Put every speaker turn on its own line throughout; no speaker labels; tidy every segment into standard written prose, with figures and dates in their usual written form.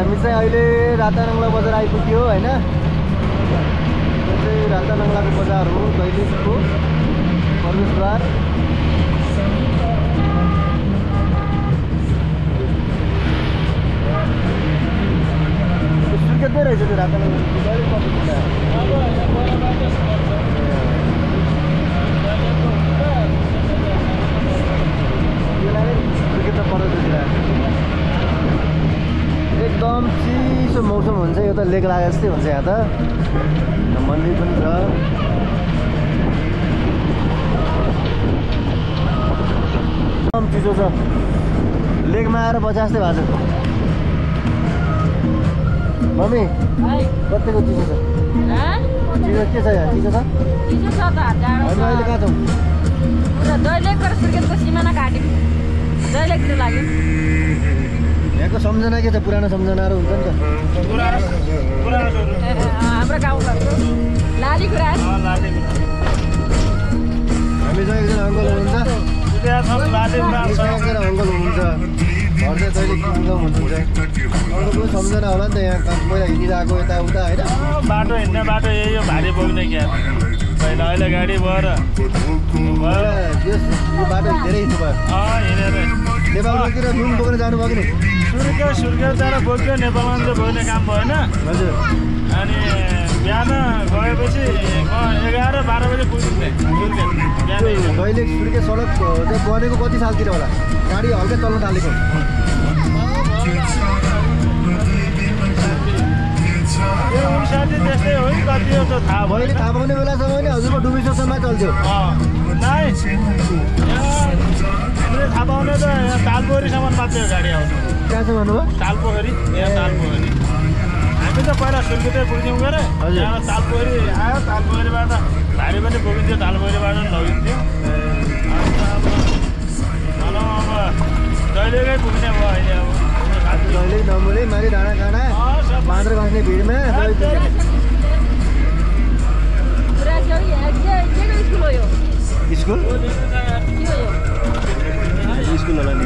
हामी चाहिँ अहिले रातानाङ्ला बजार आइपुग्यो हैन। यो चाहिँ रातानाङ्लाको बजार हो, दैलेखको प्रवेशद्वार। सुर्खेतमै रहेछ त्यो रातानाङ्ला दैलेख पर्छ। एकदम चिसो मौसम हुन्छ, यो त लेक लागे जस्तै हुन्छ। यहाँ त मन्दिर पनि छ। एकदम चिसो छ, लेकमा आएर बजा जस्तै भएको छ। मम्मी कतिको चिसो छ? चिसो के छ यहाँ? चिसो छ?
चिसो छ त।
हामी अहिले कहाँ छौँ?
दैलेख र सुर्खेतको सिमाना घाटी दैलेखतिर लाग्यो।
यहाँको सम्झना के छ? पुरानो सम्झनाहरू हुन्छ नि त।
हाम्रो गाउँघरको लाली कुरा।
हामीसँग एकजना अङ्कल हुनुहुन्छ, एकजना अङ्कल हुनुहुन्छ, घर चाहिँ दैलेख किङडम हुनुहुन्छ। अङ्कलको सम्झना होला नि त, यहाँ पहिला हिँडिरहेको यताउता होइन।
बाटो हिँड्ने बाटो यही हो, भारी बोक्ने क्या पहिला। अहिले गाडी भएर
यो बाटो धेरै हिँड्नु भयो।
हिँडेर
नेपालतिर नुन बोकेर जानुभयो कि नि?
सुर्खेत जाँदा बोक्यो, नेपालमा चाहिँ बोक्ने काम भएन।
हजुर।
अनि बिहान गएपछि 11-12 बजी पुगिन्छ सुर्खेत।
दैलेख सुर्खेत सडक चाहिँ बनेको कति सालतिर होला? गाडी हल्कै चल्न थालेको?
साथी त्यस्तै हो कि कति हो त थाहा भयो।
मैले थाहा पाउने बेलासम्म नि हजुरको डुबिसम्म चल्थ्यो।
नाइ हामीले थाहा पाउने त यहाँ तालपोखरीसम्म मात्रै हो गाडी आउँछ।
कहाँसम्म भन्नुभयो?
तालपोखरी, यहाँ तालपोखरी। हामी त पहिला सुर्खेतै पुग्थ्यौँ गरे, यहाँ तालपोखरी आयो। तालपोखरीबाट भारी पनि पुगिन्थ्यो, तालपोखरीबाट पनि लगिन्थ्यो। भनौँ अब दैलेखै पुग्ने भयो अहिले। अब
दैलेख नमुले मारी डाँडा काँडा बाँदर बस्ने भिडमा स्कुल स्कुल होला नि।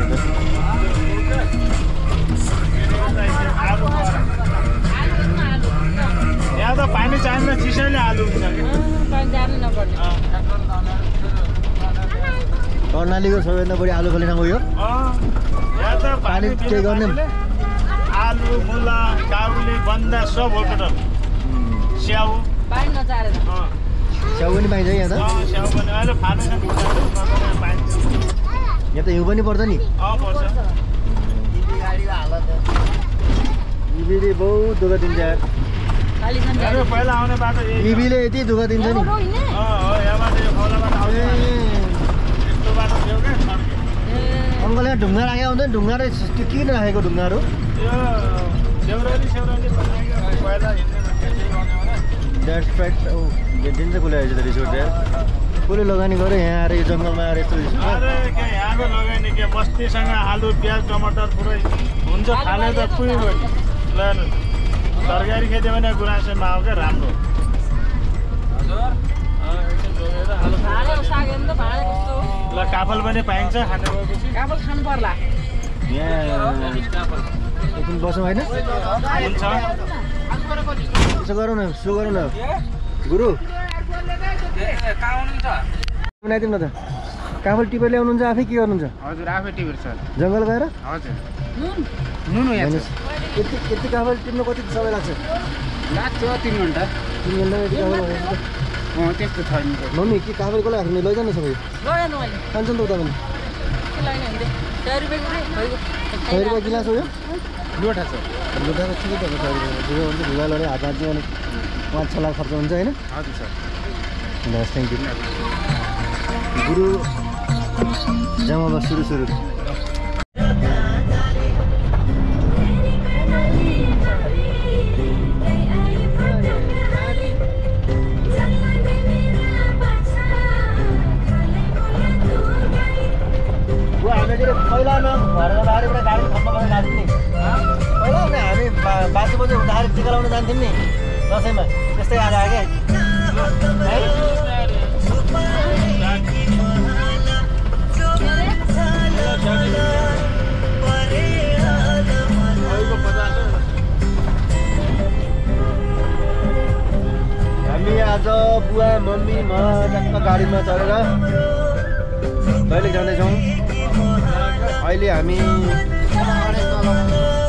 यहाँ त पानी चाहिँदैन, चिसोले आलु हुन्छ।
कर्णालीको सबैभन्दा बढी आलु खोली ठाउँ यो।
यहाँ त
पानी के गर्ने?
आलु, मुला, काउली, बन्दा सब हो टोटल। स्याउ
स्याउ पनि पाइन्छ यहाँ त?
स्याउ पनि अहिले फाल्दैन, पाइन्छ।
यहाँ त हिउँ पनि पर्छ नि?
पर्छ।
इबीले बहुत दुःख दिन्छ यार।
पहिला आउने बाटो
इबीले यति दुःख दिन्छ नि।
यहाँबाट यो खोलाबाट आउँछ, यस्तो बाटो थियो क्या छड्के।
अङ्कल यहाँ ढुङ्गा राखेको हुन्छ नि, ढुङ्गा र त्यो किन राखेको ढुङ्गाहरू?
यो सेउराली पहिला
द्याट्स राइट। भेटिन्छ कसले आएछ त रिसोर्ट यार? कसले लगानी गऱ्यो यहाँ आएर यो जङ्गलमा आएर यस्तो रिसोर्ट?
यहाँको लगानी के बस्तीसँग आलु, प्याज, टमाटर पुरै हुन्छ। खाने त पुरै भयो। ल तरकारी खेती पनि गुराँसमा आऊ क्या, राम्रो। ल काफल पनि पाइन्छ खाने भएपछि।
काफल खानु पर्ला।
यहाँ एकदिन बसौँ होइन?
हुन्छ।
यसो गरौँ न, सो गरौँ न गुरु, बनाइदिउँ न त। काफल टिपेर ल्याउनुहुन्छ, आफै के गर्नुहुन्छ?
हजुर आफै टिपेर सर।
जङ्गल गएर?
हजुर। नुन यहाँ छ।
यति काफल टिप्नु कति समय लाग्छ?
लाग्छ 3 घन्टा।
3 घन्टा यति काफल भयो?
त्यस्तो छैन।
मम्मी के काफल कसलाई राख्ने? लैजानु सबै खान्छ नि त उता पनि। 100 रुपियाँ गिलास हो यो?
लोटा छ।
लोटाको ठिकै त हो। 100 रुपियाँ ढुगा हुन्छ, ढुगा लड्यो हात हात अनि 5-6 लाख खर्च हुन्छ होइन?
हजुर सर।
हस् थ्याङ्क यू गुरु। जामा बस सुरु पहिला न घर जाँदाखेरि एउटा गाडी खप्न गरेर जान्थ्यौँ नि। पहिला हामी 5 बजे हुँदाखेरि टिका लाउन जान्थ्यौँ नि दसैँमा। त्यस्तै आज आयो क्या बुवा मम्मी म टक्क गाडीमा चढेर दैलेख जाँदैछौँ। अहिले हामी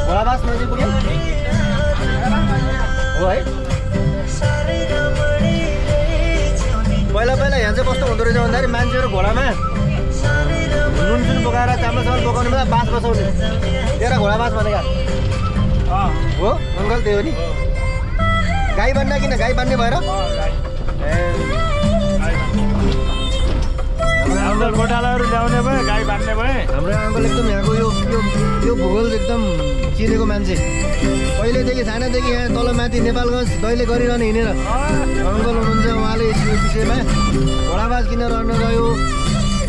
घोडाबास नजिक पुग्यौँ हो है। पहिला यहाँ चाहिँ कस्तो हुँदो रहेछ भन्दाखेरि मान्छेहरू घोडामा नुन सुन बोकाएर चामल चामल बोकाउनु बेला बास बसाउने तेरा घोडाबास भनेका हो अङ्कल त्यही हो नि। गाई बान्ने किन गाई बान्ने भएर
गोठालाहरू ल्याउने भए गाई बान्ने भए।
हाम्रो अङ्कल एकदम यहाँको यो भूगोल एकदम चिनेको मान्छे। पहिल्यैदेखि सानैदेखि यहाँ तल माथि नेपालगञ्ज दैले गरिरहने हिँडेर अङ्कल हुनुहुन्छ। उहाँले यो विषयमा घोडाबाज किन रहन गयो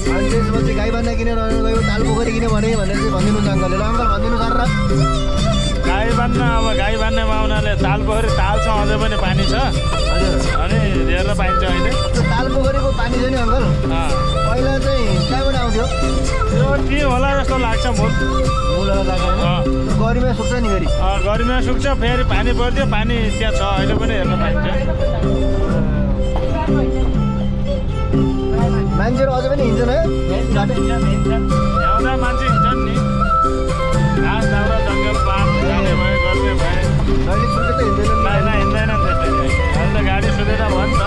अनि त्यसपछि गाई बान्ने किन रहन गयो ताल पोखरी किन भने भनेर चाहिँ भनिदिनुहुन्छ अङ्कलले। ल अङ्कल भनिदिनु सर र
गाई बान्नेमा उनीहरूले ताल पोखरी ताल छ अझै पनि पानी छ
हजुर
अनि धेर पाइन्छ अहिले।
त्यो ताल पोखरीको पानी चाहिँ नि अङ्कल पहिला चाहिँ कहाँबाट आउँथ्यो?
यो के होला जस्तो लाग्छ
मुलबाट लाग्छ गरीमा सुक्छ नि फेरि
गरीमा सुक्छ फेरि पानी पर्थ्यो पानी त्यहाँ छ अहिले पनि हेर्न पाइन्छ।
मान्छेहरू अझै पनि हिँड्छन् है
ल्याउँदा मान्छे हिँड्छन् नि घाँस दाउरा जङ्गल पात जाने भए गर्ने भए
दैलेख सुर्खेत त हिँड्दैन
हिँड्दैनन् त्यसरी। अहिले त गाडी सुविधा भयो नि त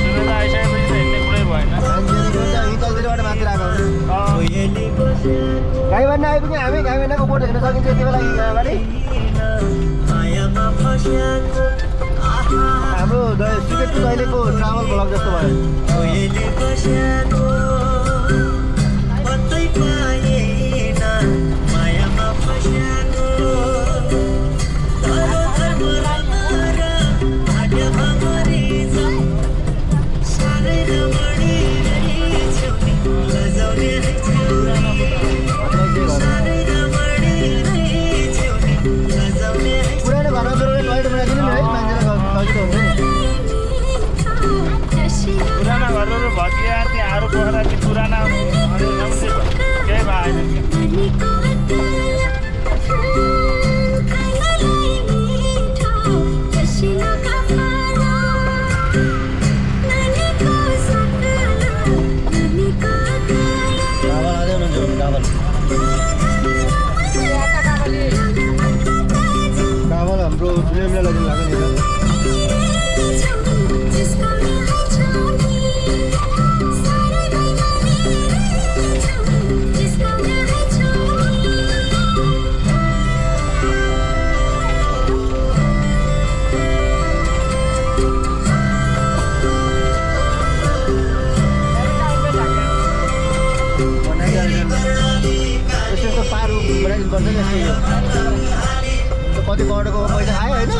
सुविधा आइसकेपछि त हिँड्ने कुरै भएन।
तलतिरबाट माथि आएको गाई बान्ने आइपुग्यो हामी। गाई बान्नेको बोट हेर्न सकिन्छ यति बेला अगाडि। हाम्रो सुर्खेत टु दैलेखको ट्राभल भ्लग जस्तो भयो। पुरानो घरमा टोइलेट बनाइदिनु नि है मान्छेलाई सजिलो हुन्छ नि।
पुराना घरहरू भत्किया त्यहाँहरू पोखरा ती पुराना केही भएन।
काबल हाम्रो फिल्मलाई लाग्यो नि यस्तो पारू बनाइदिनुपर्छ नि यस्तो कति करोडको पैसा खायो होइन।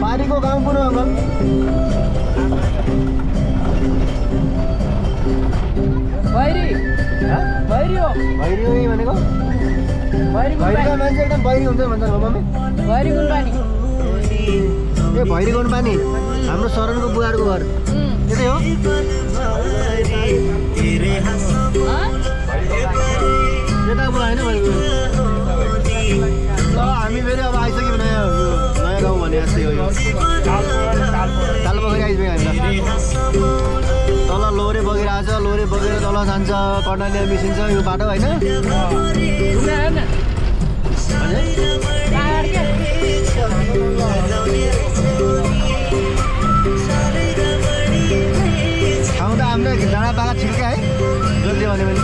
पारीको गाउँ कुरो अङ्कल भैरी हो भनेको भैरीको मान्छे एकदम भैरी हुन्छ भन्छ मम्मी
भैरी कुन पानी
ए भैरी गाउँ पानी हाम्रो शरणको बुवाहरूको घर त्यतै हो। त्यता बुवा होइन भनेको ल हामी फेरि अब आइसक्यौँ नयाँ गाउँ भने जस्तै हो यो तालपोखरी आइसक्यौँ हामी तल लोरे बगेर आएको छ। लोरे बगेर तल जान्छ कर्णाली मिसिन्छ यो बाटो होइन। ठाउँ त हाम्रो डाँडा पाका छिल्का है जल्दी भन्यो भने।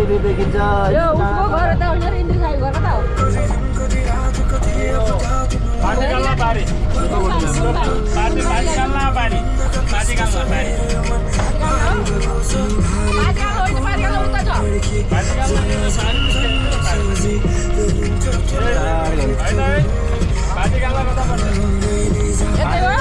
बिर देखिन्छ
यो उसको घर त होइन र इन्द्र साहेब घर कता हो
पाटी गाल्ला बारी पाटी गाल्ला बारी पाटी गाल्ला बारी
पाटी गाल्ला उता छ
पाटी गाल्ला होइन पाटी गाल्ला कता पर्छ
यतै हो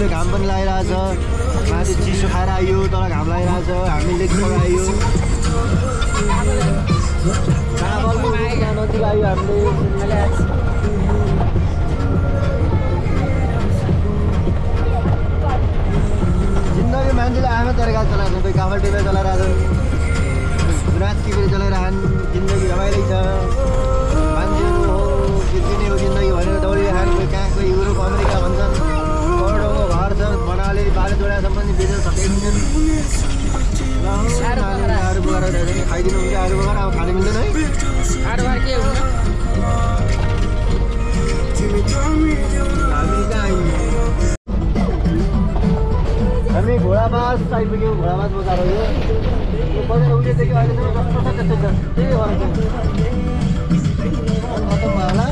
घाम पनि लागिरहेछ माथि चिसो खाएर आयो तर घाम लागिरहेछ हामीले आयो नजिक आयो हामीले जिन्दगी मान्छेले आफ्नो तरिका चलाएको कोही काफल टिपेर चलाइरहेछन् गुराँस टिपेर चलाइरहन् जिन्दगी रमाइलो छ मान्छेहरू हो जित्ने हो जिन्दगी भनेर दौडिरहन् कोही कहाँ कोही युरोप अमेरिका भन्छन् करोडौँको घर छ बनाले बाह्र जोडासम्म पनि बेचेर सकिदिन्छन् आरू बोकाएर खाइदिनु हुन्छ आरू बोकाएर अब खानु मिल्दैन है
आडबार के हुन्छ
हामी घोडाबास आइपुग्यौँ घोडाबास बजार हो यो बजार उठेदेखि अहिलेसम्म जस्तो छ त्यस्तै छ त्यही भएर खतम भयो होला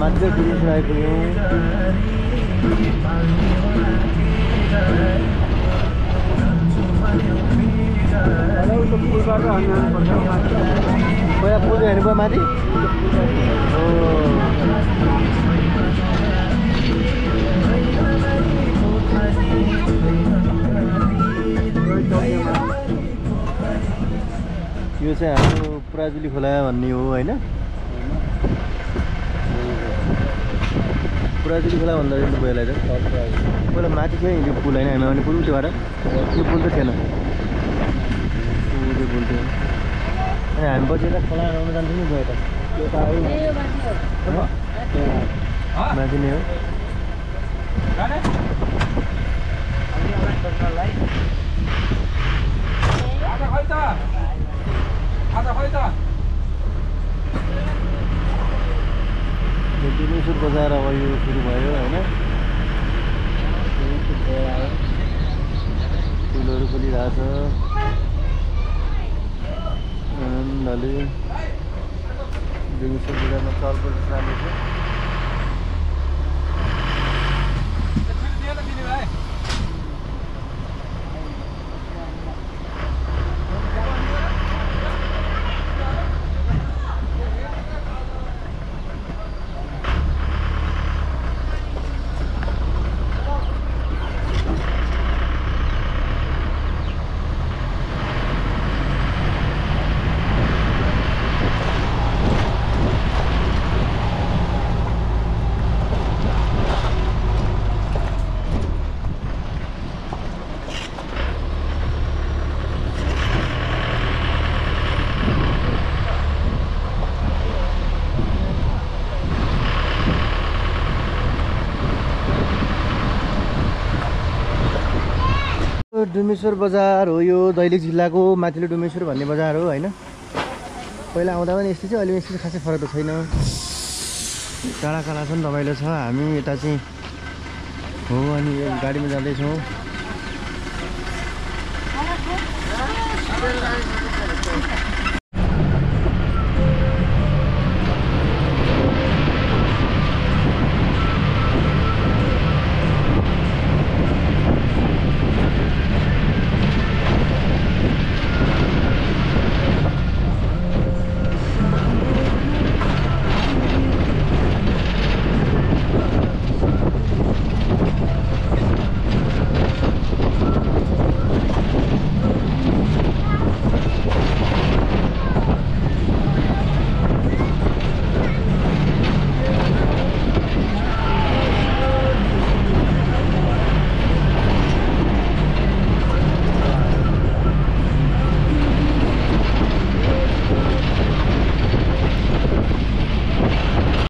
मध्य पुलिस आइपुग्यौँ पहिला पुल हेर्नुभयो माथि यो चाहिँ हाम्रो पुराजुली खोला भन्ने हो होइन पुराजुली खोला भन्दा रहेछ पहिला त पहिला माथि थियो यो पुल होइन हामी पुल त्यो भएर यो पुल त थिएन त्यो पुल थियो अनि हामी पछि यता खोला आउनु जान्छौँ नि गयो त त्यो त माथि नै हो दिनेश्वर बजार अब यो सुरु भयो होइन फुलहरू फुलिरहेछ आनन्दले दिनेश्वर बजारमा चलपल राम्रो छ डुमेश्वर बजार हो यो दैलेख जिल्लाको माथिल्लो डुमेश्वर भन्ने बजार हो होइन पहिला आउँदा पनि यस्तो चाहिँ अहिले यस्तो खासै फरक त छैन काला काला छ नि रमाइलो छ हामी यता चाहिँ हो अनि यो गाडीमा जाँदैछौँ